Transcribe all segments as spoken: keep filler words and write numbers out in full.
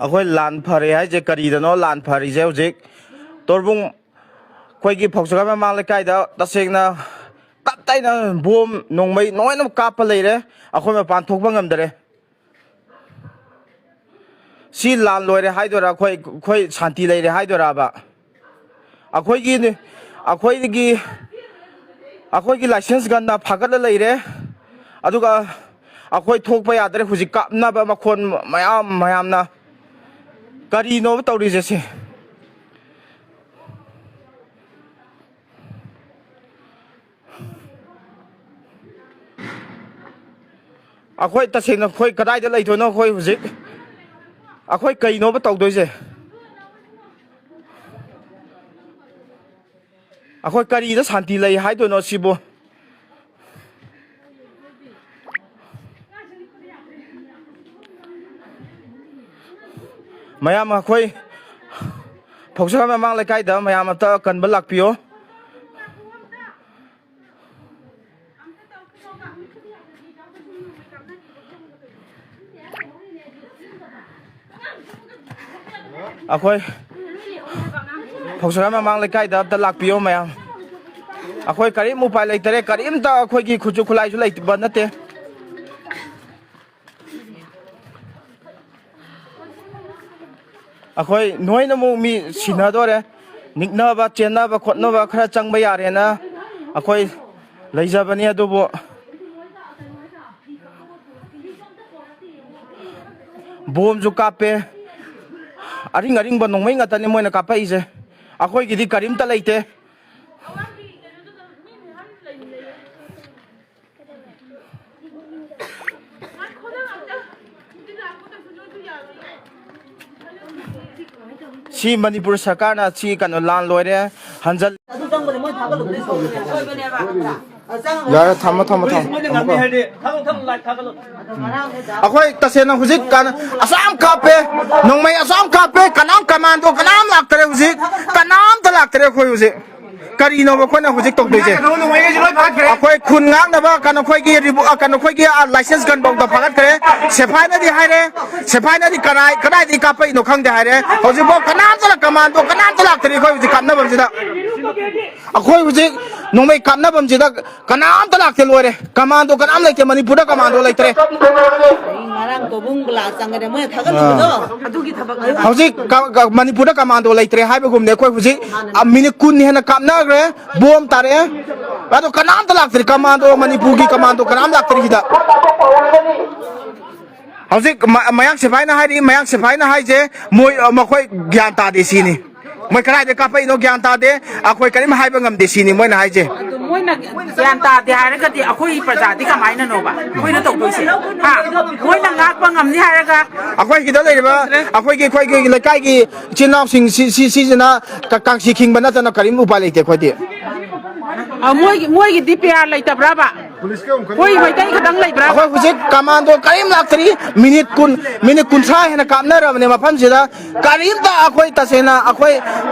ꯑꯩꯈꯣꯏ ꯂꯥꯟ ꯐꯔꯦ ꯍꯥꯏꯁꯦ ꯀꯔꯤꯗꯅꯣ ꯂꯥꯟ ꯐꯔꯤꯁꯦ? ꯍꯧꯖꯤꯛ ꯇꯣꯔꯕꯨꯡ ꯑꯩꯈꯣꯏꯒꯤ ꯐꯧꯁꯒꯥꯏ ꯃꯃꯥꯡ ꯂꯩꯀꯥꯏꯗ ꯇꯁꯦꯡꯅ ꯀꯞꯇꯥꯏꯅ ꯕꯣꯝ ꯅꯣꯡꯃꯩ ꯂꯣꯏꯅꯃꯛ ꯀꯥꯞꯄ ꯂꯩꯔꯦ꯫ ꯑꯩꯈꯣꯏ ꯃꯄꯥꯟ ꯊꯣꯛꯄ ꯉꯝꯗꯔꯦ꯫ ꯁꯤ ꯂꯥꯟ ꯂꯣꯏꯔꯦ ꯍꯥꯏꯗꯣꯏꯔꯥ? ꯑꯩꯈꯣꯏ, ꯑꯩꯈꯣꯏ ꯁꯥꯟꯇꯤ ꯂꯩꯔꯦ ꯍꯥꯏꯗꯣꯏꯔꯕ? ꯑꯩꯈꯣꯏꯒꯤ, ꯑꯩꯈꯣꯏꯒꯤ, ꯑꯩꯈꯣꯏꯒꯤ ꯂꯥꯏꯁꯦꯟꯁ ꯒꯟꯅ ꯐꯥꯒꯠꯂ ꯂꯩꯔꯦ꯫ ꯑꯗꯨꯒ ꯑꯩꯈꯣꯏ ꯊꯣꯛꯄ ꯌꯥꯗ꯭ꯔꯦ꯫ ꯍꯧꯖꯤꯛ ꯀꯥꯞꯅꯕ ꯃꯈꯣꯟ ꯃꯌꯥꯝ, ꯃꯌꯥꯝꯅ꯫ ꯀꯔꯤꯅꯣꯕ ꯇꯧꯔꯤꯁꯦ ꯁꯤ? ꯑꯩꯈꯣꯏ ꯇꯁꯦꯡꯅ ꯑꯩꯈꯣꯏ ꯀꯗꯥꯏꯗ ꯂꯩꯗꯣꯏꯅꯣ? ꯑꯩꯈꯣꯏ ꯍꯧꯖꯤꯛ ꯑꯩꯈꯣꯏ ꯀꯩꯅꯣꯕ ꯇꯧꯗꯣꯏꯁꯦ? ꯑꯩꯈꯣꯏ ꯀꯔꯤꯗ ꯁꯥꯟꯇꯤ ꯂꯩ ꯍꯥꯏꯗꯣꯏꯅꯣ ꯁꯤꯕꯨ? ꯃꯌꯥꯝ ꯑꯩꯈꯣꯏ ꯐꯧꯁꯥ ꯃꯃꯥꯡ ꯂꯩꯀꯥꯏꯗ ꯃꯌꯥꯝ ꯑꯝꯇ ꯀꯟꯕ ꯂꯥꯛꯄꯤꯌꯣ꯫ ꯑꯩꯈꯣꯏ ꯐꯧꯁꯥ ꯃꯃꯥꯡ ꯂꯩꯀꯥꯏꯗ ꯑꯝꯇ ꯂꯥꯛꯄꯤꯌꯣ ꯃꯌꯥꯝ꯫ ꯑꯩꯈꯣꯏ ꯀꯔꯤꯝ ꯎꯄꯥꯏ ꯂꯩꯇꯔꯦ, ꯀꯔꯤꯝꯇ ꯑꯩꯈꯣꯏꯒꯤ ꯈꯨꯠꯁꯨ ꯈꯨꯠꯂꯥꯏꯁꯨ ꯂꯩꯇꯕ ꯅꯠꯇꯦ꯫ ꯑꯩꯈꯣꯏ ꯅꯣꯏꯅ ꯑꯃꯨꯛ ꯃꯤ ꯁꯤꯅꯗꯣꯔꯦ꯫ ꯅꯤꯛꯅꯕ, ꯆꯦꯟꯅꯕ, ꯈꯣꯠꯅꯕ ꯈꯔ ꯆꯪꯕ ꯌꯥꯔꯦꯅ ꯑꯩꯈꯣꯏ ꯂꯩꯖꯕꯅꯤ, ꯑꯗꯨꯕꯨ ꯕꯣꯝꯁꯨ ꯀꯥꯞꯄꯦ꯫ ꯑꯔꯤꯡ ꯑꯔꯤꯡꯕ ꯅꯣꯡꯃꯩ ꯉꯥꯛꯇꯅꯤ ꯃꯣꯏꯅ ꯀꯥꯞꯄꯛꯏꯁꯦ꯫ ꯑꯩꯈꯣꯏꯒꯤꯗꯤ ꯀꯔꯤꯝꯇ ꯂꯩꯇꯦ꯫ ꯁꯤ ꯃꯅꯤꯄꯨꯔ ꯁꯔꯀꯥꯔꯅ ꯁꯤ ꯀꯩꯅꯣ ꯂꯥꯟ ꯂꯣꯏꯔꯦ, ꯍꯟꯖꯜ-꯫ ꯌꯥꯔꯦ, ꯊꯝꯃꯣ, ꯊꯝꯃꯣ, ꯊꯝꯃꯣ꯫ ꯑꯩꯈꯣꯏ ꯇꯁꯦꯡꯅ ꯍꯧꯖꯤꯛ ꯀꯥꯟ-, ꯑꯁꯥꯝ ꯀꯥꯞꯄꯦ, ꯅꯣꯡꯃꯩ ꯑꯁꯥꯝ ꯀꯥꯞꯄꯦ, ꯀꯅꯥꯝ ꯀꯃꯥꯟꯗꯣ ꯀꯅꯥꯝ ꯂꯥꯛꯇꯔꯦ ꯍꯧꯖꯤꯛ, ꯀꯅꯥꯝꯇ ꯂꯥꯛꯇꯔꯦ ꯑꯩꯈꯣꯏ ꯍꯧꯖꯤꯛ꯫ ꯀꯔꯤꯅꯣꯕ ꯑꯩꯈꯣꯏꯅ ꯍꯧꯖꯤꯛ ꯇꯧꯗꯣꯏꯁꯦ? ꯑꯩꯈꯣꯏ ꯈꯨꯟ ꯉꯥꯛꯅꯕ ꯀꯩꯅꯣ ꯑꯩꯈꯣꯏꯒꯤ ꯔꯤꯕꯨ-, ꯑ, ꯀꯩꯅꯣ ꯑꯩꯈꯣꯏꯒꯤ, ꯑ, ꯀꯩꯅꯣ ꯑꯩꯈꯣꯏꯒꯤ, ꯑ, ꯂꯥꯏꯁꯦꯟꯁ ꯒꯟꯐꯧꯗ ꯐꯥꯒꯠꯈ꯭ꯔꯦ꯫ ꯁꯦꯐꯥꯏꯅꯗꯤ ꯍꯥꯏꯔꯦ, ꯁꯦꯐꯥꯏꯅꯗꯤ ꯀꯔꯥꯏ-, ꯀꯗꯥꯏꯗꯒꯤ ꯀꯥꯞꯄꯛꯏꯅꯣ ꯈꯪꯗꯦ ꯍꯥꯏꯔꯦ꯫ ꯍꯧꯖꯤꯛꯐꯥꯎ ꯀꯅꯥꯝꯇꯅ ꯀꯃꯥꯟꯗꯣ ꯀꯅꯥꯝꯇ ꯂꯥꯛꯇ꯭ꯔꯤ ꯑꯩꯈꯣꯏ ꯍꯧꯖꯤꯛ ꯀꯥꯞꯅꯐꯝꯁꯤꯗ꯫ ꯑꯩꯈꯣꯏ ꯍꯧꯖꯤꯛ ꯅꯣꯡꯃꯩ ꯀꯥꯞꯅꯐꯝꯁꯤꯗ ꯀꯅꯥꯝꯇ ꯂꯥꯛꯇꯦ, ꯂꯣꯏꯔꯦ꯫ ꯀꯃꯥꯟꯗꯣ ꯀꯅꯥꯝ ꯂꯩꯇꯦ, ꯃꯅꯤꯄꯨꯔꯗ ꯀꯃꯥꯟꯗꯣ ꯂꯩꯇ꯭ꯔꯦ꯫ ꯑꯩ ꯉꯔꯥꯡ ꯀꯣꯕꯨꯡ ꯒꯂꯥ ꯆꯪꯒꯗ꯭ꯔꯦ, ꯃꯣꯏꯅ ꯊꯥꯒꯠꯂꯤꯕꯗꯣ꯫ ꯑꯥ꯫ ꯑꯗꯨꯒꯤ ꯊꯕꯛ ꯍꯧꯖꯤꯛ ꯀ-, ꯀ-, ꯃꯅꯤꯄꯨꯔꯗ ꯀꯃꯥꯟꯗꯣ ꯂꯩꯇ꯭ꯔꯦ ꯍꯥꯏꯕꯒꯨꯝꯅꯦ꯫ ꯑꯩꯈꯣꯏ ꯍꯧꯖꯤꯛ, ꯑ, ꯃꯤꯅꯤꯠ ꯀꯨꯟ ꯍꯦꯟꯅ ꯀꯥꯞꯅꯈ꯭ꯔꯦ, ꯕꯣꯝ ꯇꯥꯔꯛꯑꯦ, ꯑꯗꯣ ꯀꯅꯥꯝꯇ ꯂꯥꯛꯇ꯭ꯔꯤ꯫ ꯀꯃꯥꯟꯗꯣ, ꯃꯅꯤꯄꯨꯔꯒꯤ ꯀꯃꯥꯟꯗꯣ ꯀꯅꯥꯝ ꯂꯥꯛꯇ꯭ꯔꯤ ꯁꯤꯗ꯫ ꯍꯧꯖꯤꯛ ꯃ-, ꯃꯌꯥꯡ ꯁꯤꯐꯥꯏꯅ ꯍꯥꯏꯔꯤ, ꯃꯌꯥꯡ ꯁꯤꯐꯥꯏꯅ ꯍꯥꯏꯁꯦ, ꯃꯣꯏ, ꯑ, ꯃꯈꯣꯏ ꯒ꯭ꯌꯥꯟ ꯇꯥꯗꯦ ꯁꯤꯅꯤ꯫ ꯃꯣꯏ ꯀꯗꯥꯏꯗ ꯀꯥꯞꯄꯛꯏꯅꯣ ꯒ꯭ꯌꯥꯟ ꯇꯥꯗꯦ, ꯑꯩꯈꯣꯏ ꯀꯔꯤꯝ ꯍꯥꯏꯕ ꯉꯝꯗꯦ ꯁꯤꯅꯤ ꯃꯣꯏꯅ ꯍꯥꯏꯁꯦ꯫ ꯑꯗꯨ ꯃꯣꯏꯅ ꯒ꯭ꯌꯥꯟ ꯇꯥꯗꯦ ꯍꯥꯏꯔꯒꯗꯤ ꯑꯩꯈꯣꯏ ꯄ꯭ꯔꯖꯥꯗꯤ ꯀꯃꯥꯏꯅꯅꯣꯕ ꯑꯩꯈꯣꯏꯅ ꯇꯧꯗꯣꯏꯁꯦ? ꯍꯥ? ꯃꯣꯏꯅ ꯉꯥꯛꯄ ꯉꯝꯅꯤ ꯍꯥꯏꯔꯒ ꯑꯩꯈꯣꯏ ꯁꯤꯗ ꯂꯩꯔꯤꯕ, ꯑꯩꯈꯣꯏꯒꯤ, ꯑꯩꯈꯣꯏꯒꯤ ꯂꯩꯀꯥꯏꯒꯤ ꯏꯆꯤꯟ ꯏꯅꯥꯎꯁꯤꯡ ꯁꯤ, ꯁꯤ, ꯁꯤꯁꯤꯅ ꯀ-, ꯀꯥꯡꯁꯤ ꯈꯤꯡꯕ ꯅꯠꯇꯅ ꯀꯔꯤꯝ ꯎꯄꯥꯏ ꯂꯩꯇꯦ ꯑꯩꯈꯣꯏꯗꯤ꯫ ꯑ, ꯃꯣꯏꯒꯤ, ꯃꯣꯏꯒꯤꯗꯤ ꯄꯤ ꯑꯥꯔ ꯂꯩꯇꯕ꯭ꯔꯕ? ꯑꯩꯈꯣꯏ ꯃꯩꯇꯩ ꯈꯛꯇꯪ ꯂꯩꯕ꯭ꯔꯥ? ꯑꯩꯈꯣꯏ ꯍꯧꯖꯤꯛ ꯀꯃꯥꯟꯗꯣ ꯀꯔꯤꯝ ꯂꯥꯛꯇ꯭ꯔꯤ꯫ ꯃꯤꯅꯤꯠ ꯀꯨꯟ, ꯃꯤꯅꯤꯠ ꯀꯨꯟꯊ꯭ꯔꯥ ꯍꯦꯟꯅ ꯀꯥꯞꯅꯔꯕꯅꯦ ꯃꯐꯝꯁꯤꯗ꯫ ꯀꯔꯤꯝꯇ ꯑꯩꯈꯣꯏ ꯇꯁꯦꯡꯅ ꯑꯩꯈꯣꯏ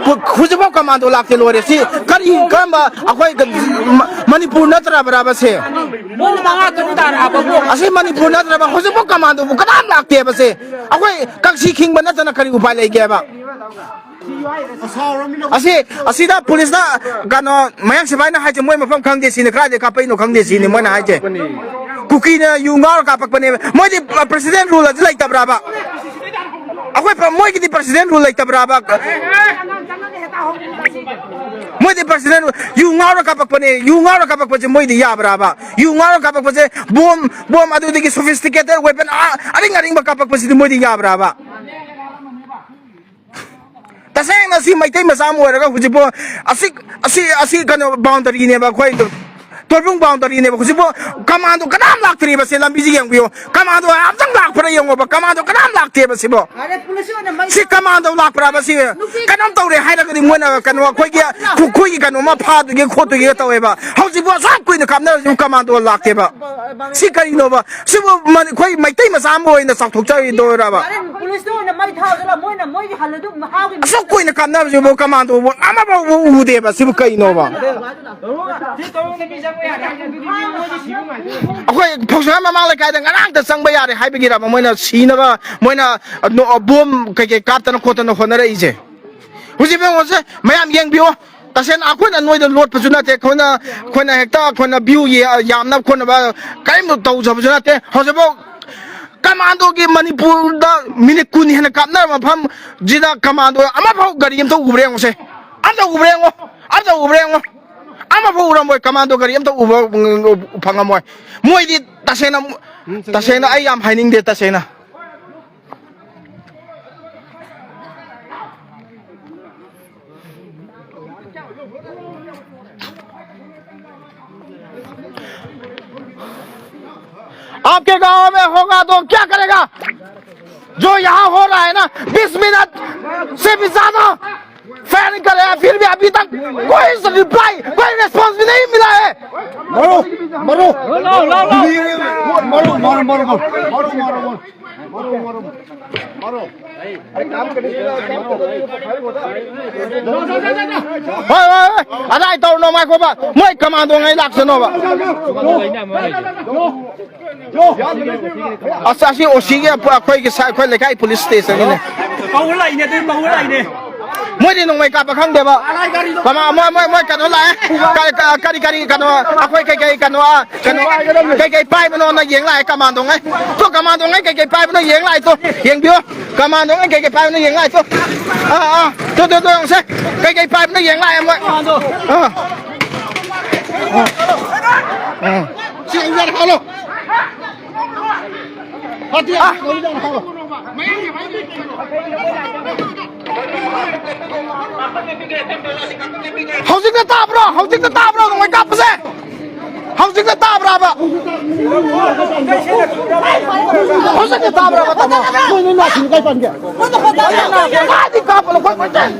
ꯍꯧꯖꯤꯛꯐꯥꯎ ꯀꯃꯥꯟꯗꯣ ꯂꯥꯛꯇꯦ, ꯂꯣꯏꯔꯦ꯫ ꯁꯤ ꯀꯔꯤ, ꯀꯔꯝꯕ ꯑꯩꯈꯣꯏ ꯃ-, ꯃꯅꯤꯄꯨꯔ ꯅꯠꯇ꯭ꯔꯕ꯭ꯔꯕ ꯁꯦ? ꯄꯨꯡ ꯃꯉꯥ ꯇꯔꯨꯛ ꯇꯥꯔꯛꯑꯕꯕꯨ꯫ ꯑꯁꯤ ꯃꯅꯤꯄꯨꯔ ꯅꯠꯇ꯭ꯔꯕ? ꯍꯧꯖꯤꯛꯐꯥꯎ ꯀꯃꯥꯟꯗꯣꯕꯨ ꯀꯅꯥꯝ ꯂꯥꯛꯇꯦꯕ ꯁꯦ꯫ ꯑꯩꯈꯣꯏ ꯀꯥꯡꯁꯤ ꯈꯤꯡꯕ ꯅꯠꯇꯅ ꯀꯔꯤ ꯎꯄꯥꯏ ꯂꯩꯒꯦꯕ? ꯑꯁꯤ, ꯑꯁꯤꯗ ꯄꯨꯂꯤꯁꯅ ꯀꯩꯅꯣ ꯃꯌꯥꯡ ꯁꯤꯐꯥꯏꯅ ꯍꯥꯏꯁꯦ ꯃꯣꯏ ꯃꯐꯝ ꯈꯪꯗꯦ ꯁꯤꯅꯤ, ꯀꯗꯥꯏꯗꯩ ꯀꯥꯞꯄꯛꯏꯅꯣ ꯈꯪꯗꯦ ꯁꯤꯅꯤ ꯃꯣꯏꯅ ꯍꯥꯏꯁꯦ꯫ ꯀꯨꯀꯤꯅ ꯌꯨ ꯉꯥꯎꯔ ꯀꯥꯞꯄꯛꯄꯅꯦꯕ꯫ ꯃꯣꯏꯗꯤ ꯄ꯭ꯔꯦꯁꯤꯗꯦꯟ ꯔꯨꯜ ꯑꯁꯤ ꯂꯩꯇꯕ꯭ꯔꯕ? ꯑꯩꯈꯣꯏ ꯄ-, ꯃꯣꯏꯒꯤꯗꯤ ꯄ꯭ꯔꯦꯁꯤꯗꯦꯟ ꯔꯨꯜ ꯂꯩꯇꯕ꯭ꯔꯕ? ꯃꯣꯏꯗꯤ ꯄ꯭ꯔꯦꯁꯤꯗꯦꯟ ꯔꯨꯜ, ꯌꯨ ꯉꯥꯎꯔ ꯀꯥꯞꯄꯛꯄꯅꯦ, ꯌꯨ ꯉꯥꯎꯔ ꯀꯥꯞꯄꯛꯄꯁꯦ ꯃꯣꯏꯗꯤ ꯌꯥꯕ꯭ꯔꯕ? ꯌꯨ ꯉꯥꯎꯔ ꯀꯥꯞꯄꯛꯄꯁꯦ ꯕꯣꯝ, ꯕꯣꯝ ꯑꯗꯨꯗꯒꯤ sophisticated weapon ꯑ-, ꯑꯔꯤꯡ ꯑꯔꯤꯡꯕ ꯀꯥꯞꯄꯛꯄꯁꯤꯗꯤ ꯃꯣꯏꯗꯤ ꯌꯥꯕ꯭ꯔꯕ? ꯇꯁꯦꯡꯅ ꯁꯤ ꯃꯩꯇꯩ ꯃꯆꯥ ꯑꯃ ꯑꯣꯏꯔꯒ ꯍꯧꯖꯤꯛꯄꯨ ꯑꯁꯤ, ꯑꯁꯤ, ꯑꯁꯤ ꯀꯩꯅꯣ ꯕꯥꯎꯟꯗꯔꯤꯅꯦꯕ ꯑꯩꯈꯣꯏ ꯇꯣꯏꯕꯨꯡ boundary ꯅꯦꯕ꯫ ꯍꯧꯖꯤꯛꯄꯨ commando ꯀꯅꯥꯝ ꯂꯥꯛꯇ꯭ꯔꯤꯕ꯫ ꯁꯦ ꯂꯝꯕꯤꯁꯤ ꯌꯦꯡꯕꯤꯌꯨ, commando ꯑꯝꯇꯪ ꯂꯥꯛꯄ꯭ꯔꯥ ꯌꯦꯡꯉꯣꯕ꯫ Commando ꯀꯅꯥꯝ ꯂꯥꯛꯇꯦꯕ ꯁꯤꯕꯣ꯫ ꯐꯔꯦ, ꯄꯨꯂꯤꯁ ꯑꯣꯏꯅ ꯃꯩ ꯁꯤ commando ꯂꯥꯛꯄ꯭ꯔꯥꯕ ꯁꯤ? ꯅꯨꯄꯤ ꯀꯩꯅꯣꯝ ꯇꯧꯔꯦ ꯍꯥꯏꯔꯒꯗꯤ ꯃꯣꯏꯅ ꯀꯩꯅꯣ ꯑꯩꯈꯣꯏꯒꯤ, ꯑꯩꯈꯣꯏꯒꯤ ꯀꯩꯅꯣꯝꯃ ꯐꯥꯗꯨꯒꯤ ꯈꯣꯠꯇꯨꯒꯤ ꯇꯧꯋꯦꯕ꯫ ꯍꯧꯖꯤꯛꯄꯨ ꯑꯁꯨꯛ ꯀꯨꯏꯅ ꯀꯥꯞꯅꯔꯁꯨ commando ꯂꯥꯛꯇꯦꯕ꯫ ꯁꯤ ꯀꯔꯤꯅꯣꯕ? ꯁꯤꯕꯨ ꯃꯅꯤ-, ꯑꯩꯈꯣꯏ ꯃꯩꯇꯩ ꯃꯆꯥ ꯑꯃ ꯑꯣꯏꯅ ꯆꯥꯎꯊꯣꯛꯆꯈꯤꯗꯣꯏꯔꯕ? ꯐꯔꯦ, ꯄꯨꯂꯤꯁꯇ ꯑꯣꯏꯅ ꯃꯩ ꯊꯥꯗꯅ ꯃꯣꯏꯅ ꯃꯣꯏꯒꯤ ꯍꯜꯂꯗꯨ ꯃꯍꯥꯎꯒꯤ ꯑꯁꯨꯛ ꯀꯨꯏꯅ ꯀꯥꯞꯅꯕꯁꯤꯕꯨ commando ꯕꯨ ꯑꯃꯐꯥꯎꯕ ꯎꯗꯦꯕ꯫ ꯁꯤꯕꯨ ꯀꯩꯅꯣꯕ? ꯑꯩꯈꯣꯏ ꯐꯧꯁꯅꯥ ꯃꯃꯥꯡ ꯂꯩꯀꯥꯏꯗ ꯉꯔꯥꯡꯇ ꯆꯪꯕ ꯌꯥꯔꯦ ꯍꯥꯏꯕꯒꯤꯔꯕ ꯃꯣꯏꯅ ꯁꯤꯅꯕ, ꯃꯣꯏꯅ ꯅꯣ-, ꯕꯣꯝ ꯀꯩꯀꯩ ꯀꯥꯞꯇꯅ ꯈꯣꯠꯇꯅ ꯍꯣꯠꯅꯔꯛꯏꯁꯦ? ꯍꯧꯖꯤꯛ ꯌꯦꯡꯉꯣꯁꯦ, ꯃꯌꯥꯝ ꯌꯦꯡꯕꯤꯌꯣ꯫ ꯇꯁꯦꯡꯅ ꯑꯩꯈꯣꯏꯅ ꯅꯣꯏꯗ ꯂꯣꯠꯄꯁꯨ ꯅꯠꯇꯦ, ꯑꯩꯈꯣꯏꯅ, ꯑꯩꯈꯣꯏꯅ ꯍꯦꯛꯇ ꯑꯩꯈꯣꯏꯅ view ꯌꯦ-, ꯌꯥꯝꯅꯕ ꯈꯣꯠꯅꯕ ꯀꯔꯤꯝꯇ ꯇꯧꯖꯕꯁꯨ ꯅꯠꯇꯦ꯫ ꯍꯧꯖꯤꯛꯐꯥꯎ commando ꯒꯤ ꯃꯅꯤꯄꯨꯔꯗ ꯃꯤꯅꯤꯠ ꯀꯨꯟ ꯍꯦꯟꯅ ꯀꯥꯞꯅꯔꯕ ꯃꯐꯝꯁꯤꯗ commando ꯑꯃꯐꯥꯎ ꯒꯥꯔꯤ ꯑꯝꯇ ꯎꯕ꯭ꯔꯥ ꯌꯦꯡꯉꯨꯁꯦ꯫ ꯑꯝꯇ ꯎꯕ꯭ꯔꯥ ꯌꯦꯡꯉꯣ꯫ ꯑꯝꯇ ꯎꯕ꯭ꯔꯥ ꯌꯦꯡꯉꯣ꯫ ꯑꯃꯐꯥꯎ ꯎꯔꯝꯃꯣꯏ commando ꯒꯥꯔꯤ ꯑꯝꯇ ꯎꯕ, ꯎ, ꯐꯪꯉꯝꯃꯣꯏ꯫ ꯃꯣꯏꯗꯤ ꯇꯁꯦꯡꯅ, ꯇꯁꯦꯡꯅ ꯑꯩ ꯌꯥꯝ ꯍꯥꯏꯅꯤꯡꯗꯦ ꯇꯁꯦꯡꯅ꯫ आपके गांव में होगा तो क्या करेगा? जो यहाँ हो रहा है ना, बीस मिनट से भी ज्यादा फायरिंग कर रहे हैं, फिर भी अभी तक कोई रिप्लाई, कोई रिस्पॉन्स भी नहीं मिला है। मारो, मारो। मारो, मारो, मारो, मारो। मारो, मारो, मारो। ꯍꯣꯏ, ꯍꯣꯏ, ꯍꯣꯏ꯫ ꯑꯗꯥꯏ ꯇꯧꯔꯨꯅꯣ, ꯉꯥꯏꯈꯣꯕ꯫ ꯃꯣꯏ commando ꯉꯩ ꯂꯥꯛꯁꯅꯣꯕ꯫ ꯑꯁ, ꯑꯁꯤ ꯑꯣ ꯁꯤꯒꯤ ꯑꯩꯈꯣꯏꯒꯤ ꯁ-, ꯑꯩꯈꯣꯏ ꯂꯩꯀꯥꯏ police station ꯒꯤꯅꯦ꯫ ꯀꯧꯔ ꯂꯥꯛꯏꯅꯦ, ꯑꯗꯨ ꯀꯧꯔ ꯂꯥꯛꯏꯅꯦ꯫ ꯃꯣꯏꯗꯤ ꯅꯣꯡꯃꯩ ꯀꯥꯞꯄ ꯈꯪꯗꯦꯕ꯫ ꯀꯃꯥ-, ꯃꯣꯏ, ꯃꯣꯏ, ꯃꯣꯏ ꯀꯩꯅꯣ ꯂꯥꯛꯑꯦ꯫ ꯀ-, ꯀ-, ꯀꯔꯤ, ꯀꯔꯤ ꯀꯩꯅꯣ, ꯑꯩꯈꯣꯏ ꯀꯩꯀꯩ ꯀꯩꯅꯣ, ꯑ, ꯀꯩꯅꯣ, ꯀꯩꯀꯩ ꯄꯥꯏꯕꯅꯣꯅ ꯌꯦꯡ ꯂꯥꯛꯑꯦ commando ꯉꯩ꯫ ꯇꯣ, commando ꯉꯩ ꯀꯩꯀꯩ ꯄꯥꯏꯕꯅꯣ ꯌꯦꯡ ꯂꯥꯛꯑꯦ ꯇꯣ꯫ ꯌꯦꯡꯕꯤꯌꯣ꯫ Commando ꯉꯩ ꯀꯩꯀꯩ ꯄꯥꯏꯕꯅꯣ ꯌꯦꯡ ꯂꯥꯛꯑꯦ ꯇꯣ꯫ ꯑꯥ, ꯑꯥ꯫ ꯇꯣ, ꯇꯣ, ꯇꯣ, ꯌꯦꯡꯉꯨꯁꯦ꯫ ꯀꯩꯀꯩ ꯄꯥꯏꯕꯅꯣ ꯌꯦꯡ ꯂꯥꯛꯑꯦ ꯃꯣꯏ꯫ ꯑꯥ꯫ ꯑꯥ꯫ ꯁꯤ ꯍꯧꯖꯤꯛ ꯍꯥꯠꯂꯣ꯫ ꯍꯧꯖꯤꯛꯇ ꯇꯥꯕ꯭ꯔꯣ? ꯍꯧꯖꯤꯛꯇ ꯇꯥꯕ꯭ꯔꯣ ꯅꯣꯡꯃꯩ ꯀꯥꯞꯄꯁꯦ? ꯍꯧꯖꯤꯛꯇ ꯇꯥꯕ꯭ꯔꯥꯕ? ꯍꯧꯖꯤꯛꯇ ꯇꯥꯕ꯭ꯔꯥꯕ, ꯇꯥꯃꯣ? ꯅꯣꯏ, ꯅꯣꯏ ꯅꯥꯆꯤꯟ ꯀꯥꯏ ꯄꯥꯟꯒꯦ? ꯀꯥꯏꯗꯤ ꯀꯥꯞꯄꯅꯣ, ꯑꯩꯈꯣꯏ ꯃꯩꯇꯩ?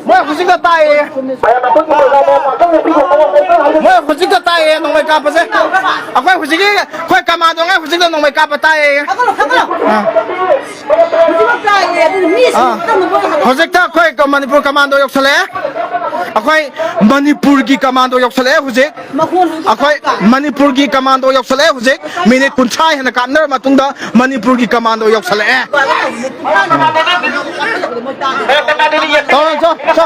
ꯃꯣꯏ ꯍꯧꯖꯤꯛꯇ ꯇꯥꯏꯌꯦ꯫ ꯃꯣꯏ ꯍꯧꯖꯤꯛꯇ ꯇꯥꯏꯌꯦ ꯅꯣꯡꯃꯩ ꯀꯥꯞꯄꯁꯦ꯫ ꯑꯩꯈꯣꯏ ꯍꯧꯖꯤꯛꯀꯤ, ꯑꯩꯈꯣꯏ ꯀꯃꯥꯟꯗꯣꯉꯩ ꯍꯧꯖꯤꯛꯇ ꯅꯣꯡꯃꯩ ꯀꯥꯞꯄ ꯇꯥꯏꯌꯦ꯫ ꯑꯥ꯫ ꯍꯧꯖꯤꯛꯇ ꯑꯩꯈꯣꯏ ꯃꯅꯤꯄꯨꯔ ꯀꯃꯥꯟꯗꯣ ꯌꯧꯁꯜꯂꯛꯑꯦ꯫ ꯑꯩꯈꯣꯏ ꯃꯅꯤꯄꯨꯔꯒꯤ ꯀꯃꯥꯟꯗꯣ ꯌꯧꯁꯜꯂꯛꯑꯦ ꯍꯧꯖꯤꯛ꯫ ꯑꯩꯈꯣꯏ ꯃꯅꯤꯄꯨꯔꯒꯤ ꯀꯃꯥꯟꯗꯣ ꯌꯧꯁꯜꯂꯛꯑꯦ ꯍꯧꯖꯤꯛ꯫ ꯃꯤꯅꯤꯠ ꯀꯨꯟꯊ꯭ꯔꯥ ꯍꯦꯟꯅ ꯀꯥꯞꯅꯔ ꯃꯇꯨꯡꯗ ꯃꯅꯤꯄꯨꯔꯒꯤ ꯀꯃꯥꯟꯗꯣ ꯌꯧꯁꯜꯂꯛꯑꯦ꯫ ꯇꯧꯔꯣ, ꯆꯣ, ꯆꯣ꯫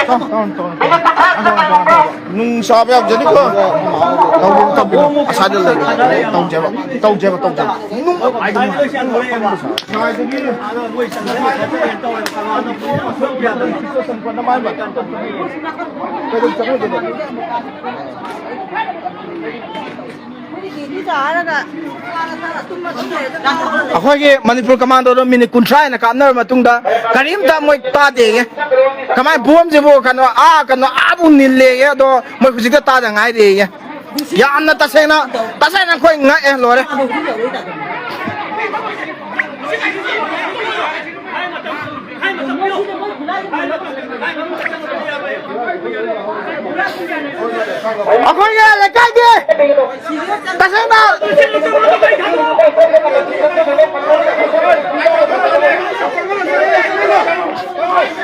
ꯆꯣ, ꯇꯧꯔꯣ, ꯇꯧꯔꯣ꯫ ꯅꯨꯡ ꯆꯥꯕ ꯌꯥꯝ ꯖꯅꯤꯀꯣ꯫ ꯇꯧꯕꯤꯔꯣ, ꯇꯧꯕꯤꯔꯣ꯫ ꯑꯁꯥꯗ ꯂꯩ꯫ ꯇꯧꯖꯦꯕ, ꯇꯧꯖꯦꯕ, ꯇꯧꯖꯦꯕ꯫ ꯑꯩꯈꯣꯏꯒꯤ ꯃꯅꯤꯄꯨꯔ ꯀꯃꯥꯟꯗꯣꯗꯣ ꯃꯤꯅꯤꯠ ꯀꯨꯟꯊ꯭ꯔꯥ ꯍꯦꯟꯅ ꯀꯥꯞꯅꯔꯕ ꯃꯇꯨꯡꯗ ꯀꯔꯤꯝꯇ ꯃꯣꯏ ꯇꯥꯗꯦꯌꯦ꯫ ꯀꯃꯥꯏ ꯕꯣꯝꯁꯤꯕꯨ ꯀꯩꯅꯣ, ꯑꯥ, ꯀꯩꯅꯣ, ꯑꯥꯕꯨ ꯅꯤꯜꯂꯦꯌꯦ꯫ ꯑꯗꯣ ꯃꯣꯏ ꯍꯧꯖꯤꯛꯇ ꯇꯥꯗ ꯉꯥꯏꯔꯤꯌꯦ꯫ ꯌꯥꯝꯅ ꯇꯁꯦꯡꯅ, ꯇꯁꯦꯡꯅ ꯑꯩꯈꯣꯏ ꯉꯛꯑꯦ, ꯂꯣꯏꯔꯦ꯫ ꯑꯩꯈꯣꯏꯒꯤ ꯂꯩꯀꯥꯏꯒꯤ ꯇꯁꯦꯡꯅ,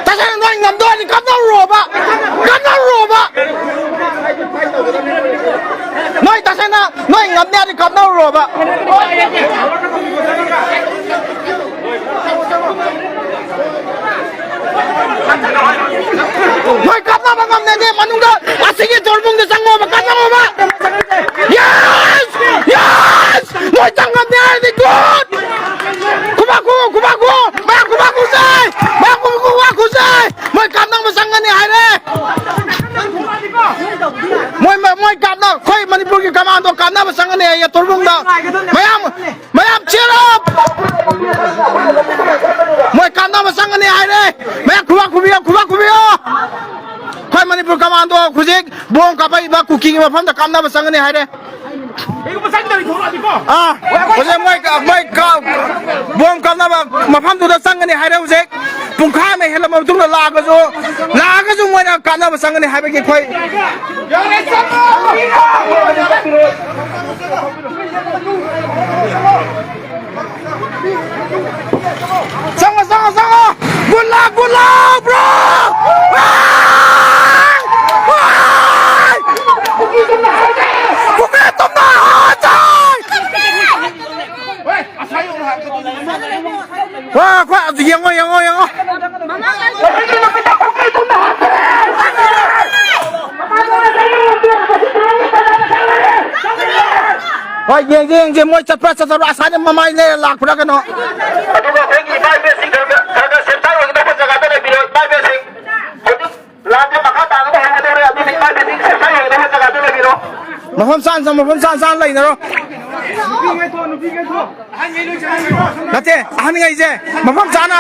ꯇꯁꯦꯡꯅ ꯅꯣꯏ ꯉꯝꯗꯣꯏꯗꯤ ꯀꯥꯞꯅꯔꯨꯔꯣꯕ, ꯀꯥꯞꯅꯔꯨꯔꯣꯕ꯫ ꯅꯣꯏ ꯇꯁꯦꯡꯅ ꯅꯣꯏ ꯉꯝꯅꯤ ꯍꯥꯏꯗꯤ ꯀꯥꯞꯅꯔꯨꯔꯣꯕ꯫ ꯃꯣꯏ ꯀꯥꯞꯅꯕ ꯉꯝꯅꯗꯦ, ꯃꯅꯨꯡꯗ ꯑꯁꯤꯒꯤ ꯇꯣꯔꯕꯨꯡꯗ ꯆꯪꯉꯣꯕ, ꯀꯥꯞꯅꯔꯣꯕ꯫ Yes! Yes! ꯃꯣꯏ ꯆꯪ ꯉꯝꯅꯤ ꯍꯥꯏꯔꯗꯤ good! ꯈꯨꯕꯥꯛ ꯈꯨ, ꯈꯨꯕꯥꯛ ꯈꯨ! ꯃꯌꯥꯝ ꯈꯨꯕꯥꯛ ꯈꯨꯁꯦ! ꯃꯌꯥꯝ ꯈꯨ, ꯈꯨꯕꯥꯛ ꯈꯨꯁꯦ! ꯃꯣꯏ ꯀꯥꯞꯅꯕ ꯆꯪꯒꯅꯤ ꯍꯥꯏꯔꯦ! ꯃꯣꯏ, ꯃꯣꯏ, ꯃꯣꯏ ꯀꯥꯞꯅ-, ꯑꯩꯈꯣꯏ ꯃꯅꯤꯄꯨꯔꯒꯤ ꯀꯃꯥꯟꯗꯣ ꯀꯥꯞꯅꯕ ꯆꯪꯒꯅꯤ ꯍꯥꯏꯌꯦ ꯇꯣꯔꯕꯨꯡꯗ꯫ ꯃꯌꯥꯝ, ꯃꯌꯥꯝ cheer up! ꯃꯣꯏ ꯀꯥꯞꯅꯕ ꯆꯪꯒꯅꯤ ꯍꯥꯏꯔꯦ꯫ ꯃꯌꯥꯝ ꯈꯨꯕꯥꯛ ꯈꯨꯕꯤꯌꯣ, ꯈꯨꯕꯥꯛ ꯈꯨꯕꯤꯌꯣ꯫ ꯑꯩꯈꯣꯏ ꯃꯅꯤꯄꯨꯔ ꯀꯃꯥꯟ ꯕꯣꯝ ꯀꯥꯞꯄꯛꯏꯕ ꯀꯨꯀꯤꯒꯤ ꯃꯐꯝꯗ ꯀꯥꯞꯅꯕ ꯆꯪꯒꯅꯤ ꯍꯥꯏꯔꯦ꯫ ꯑꯥ, ꯍꯧꯖꯤꯛ ꯃꯣꯏ, ꯃꯣꯏ ꯀꯥꯞ-, ꯕꯣꯝ ꯀꯥꯞꯅꯕ ꯃꯐꯝꯗꯨꯗ ꯆꯪꯒꯅꯤ ꯍꯥꯏꯔꯦ꯫ ꯍꯧꯖꯤꯛ ꯄꯨꯡꯈꯥꯏ ꯑꯃ ꯍꯦꯜꯂꯕ ꯃꯇꯨꯡꯗ ꯂꯥꯛꯑꯒꯁꯨ, ꯂꯥꯛꯑꯒꯁꯨ ꯃꯣꯏꯅ ꯀꯥꯞꯅꯕ ꯆꯪꯒꯅꯤ ꯍꯥꯏꯕꯒꯤ ꯑꯩꯈꯣꯏ ꯆꯪꯉꯣ, ꯆꯪꯉꯣ, ꯆꯪꯉꯣ! ꯒꯨꯂꯥ, ꯒꯨꯂꯥ, ꯕ꯭ꯔꯣ! ꯑꯥ! ꯑꯥ! ꯀꯨꯀꯤ ꯇꯨꯝꯅ ꯍꯥꯠꯆꯩ! ꯍꯣꯏ, ꯑꯩꯈꯣꯏ ꯑꯗꯨ ꯌꯦꯡꯉꯣ, ꯌꯦꯡꯉꯣ, ꯌꯦꯡꯉꯣ! ꯍꯣꯏ, ꯌꯦꯡꯁꯦ, ꯌꯦꯡꯁꯦ, ꯃꯣꯏ ꯆꯠꯄ꯭ꯔꯥ ꯆꯠꯇꯕ꯭ꯔꯥ, ꯑꯁꯥꯏꯗ ꯃꯃꯥꯏ ꯂꯩꯔ ꯂꯥꯛꯄ꯭ꯔꯥ ꯀꯩꯅꯣ꯫ ꯑꯗꯨꯒ ꯑꯩꯈꯣꯏꯒꯤ ꯏꯃꯥ ꯏꯕꯦꯟꯁꯤꯡ ꯈꯔ ꯈꯔ ꯁꯦꯞꯇꯥꯏ ꯑꯣꯏꯒꯗꯧꯕ ꯖꯒꯥꯗ ꯂꯩꯕꯤꯔꯣ, ꯏꯃꯥ ꯏꯕꯦꯟꯁꯤꯡ꯫ ꯍꯧꯖꯤꯛ ꯂꯥꯟꯁꯦ ꯃꯈꯥ ꯇꯥꯅꯕ ꯍꯧꯒꯗꯧꯔꯦ, ꯑꯗꯨꯅ ꯏꯃꯥ ꯏꯕꯦꯟꯁꯤꯡ ꯁꯦꯞꯇꯥꯏ ꯑꯣꯏꯒꯗꯧꯕ ꯖꯒꯥꯗ ꯂꯩꯕꯤꯔꯣ꯫ ꯃꯐꯝ ꯆꯥꯅ ꯆꯪ-, ꯃꯐꯝ ꯆꯥꯅ ꯆꯥꯅ ꯂꯩꯅꯔꯣ꯫ ꯅꯠꯇꯦ, ꯑꯍꯟꯉꯩꯁꯦ ꯃꯐꯝ ꯆꯥꯅ꯫